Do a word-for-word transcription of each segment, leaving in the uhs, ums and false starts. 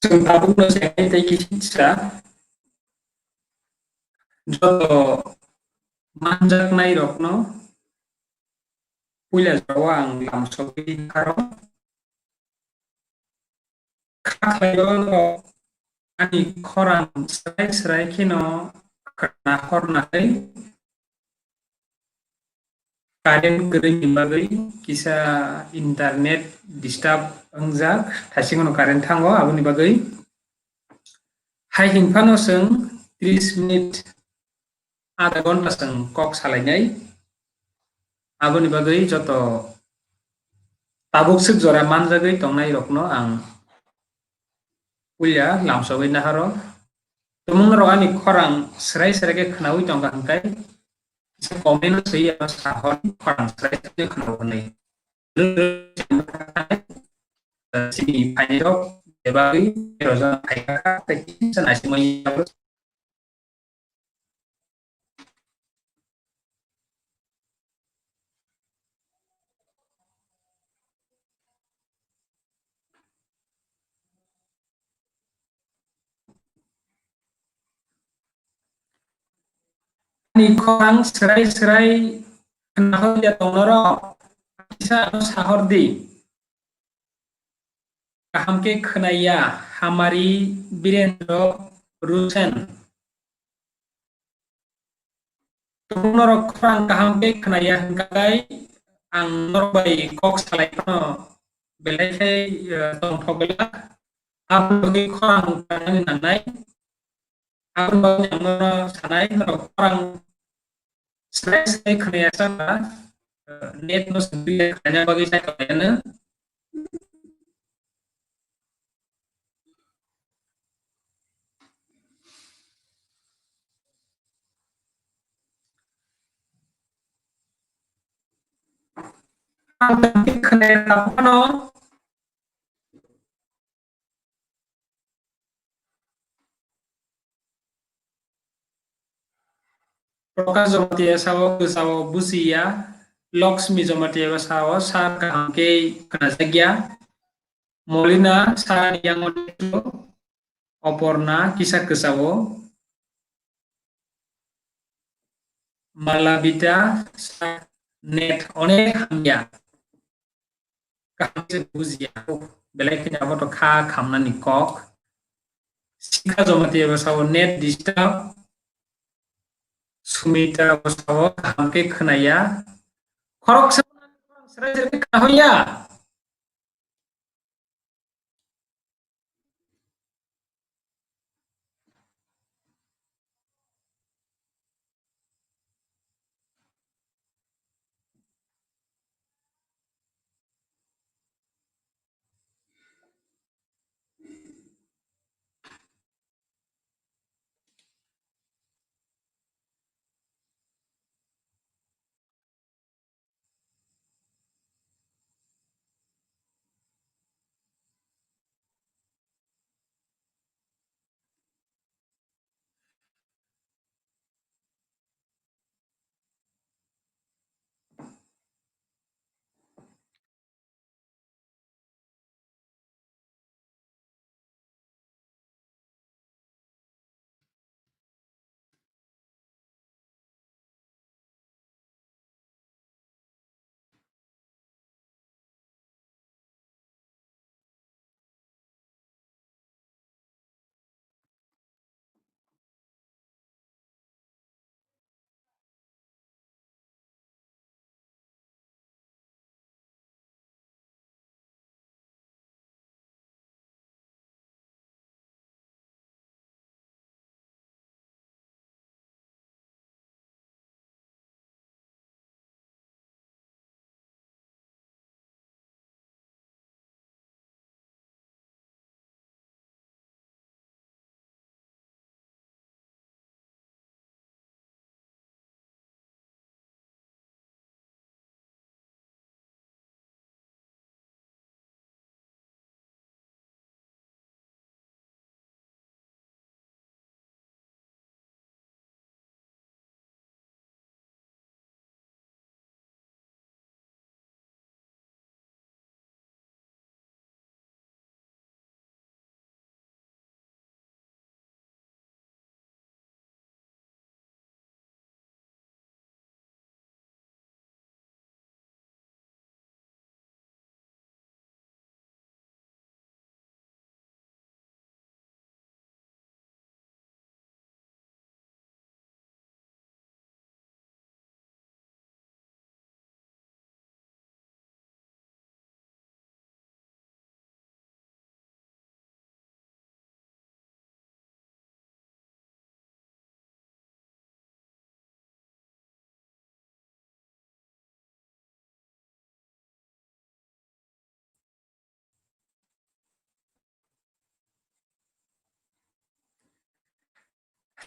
Chwng tabukno chengnai tei kisisa joto manjaknairokno puila jorao ang lamsogwi pharo. Kha khlaio norok ani khorang srai srai kheno khna hornai. Current kwrwini bagwi kisa internet disturb wngjak, thaisingono current thango, aboni bagwi hai hinphano chwng tris minute, adha ghonta chwng kok salainai. Aboni bagwi joto tabuk swk jora manjagwi tongnairokno ang puila lamsogwi naharo. Tumung norok ani khorang srai srai khe khnaui tongkha hwnkhe, kisa comment o swi ano sa hor, khorang srai srai khe khnaui hwnwi. Chini phainairok bebagwi rojak phaikha, tei kisa naisingmani Ani khorang srai srai khna hor ya tong norok, kisa ano sa hor di. Kaham khe khwnaya, Hamari Birendra Rusen. Tumung norok khorang kaham khe khwnaya hwnkha khe ang norok bai kok salai phano belai khe, eh, tongthok glak. Aboni bagwi khorang khwnani nangnai. Aboni bagwi ang nono sanai, norok khorang srai srai khwnaya chana, eh, net no simi khlaina bagwi sai tonglaino. Ang tongwi khwnaya phano. Prakash Jamatia sao, kwchao bujiya. Lakshmi Jamatia sao, sir kaham khe khnajakya. Molina, sir ni yango. Oporna, kisa kwchao. Malabita, sir, net onek hamya. Kaham se bujiya. Belai kheno abo to kha khamnani kok. Sikha Jamatia bo sao net disturb. Sumita bo sao kaham khe khwnaya. Khoroksa srai srai khe khna hoya.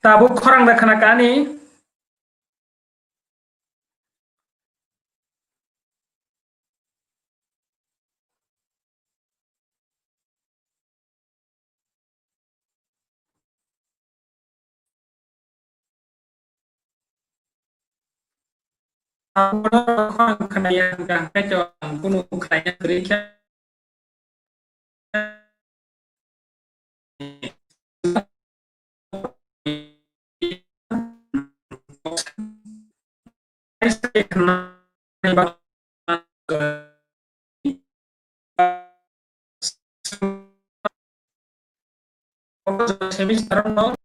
Tabuk khorang da khna kani. Abono khorang khna ya, hwnkhe to ang kunu khna ya kwrwi khe. Semester no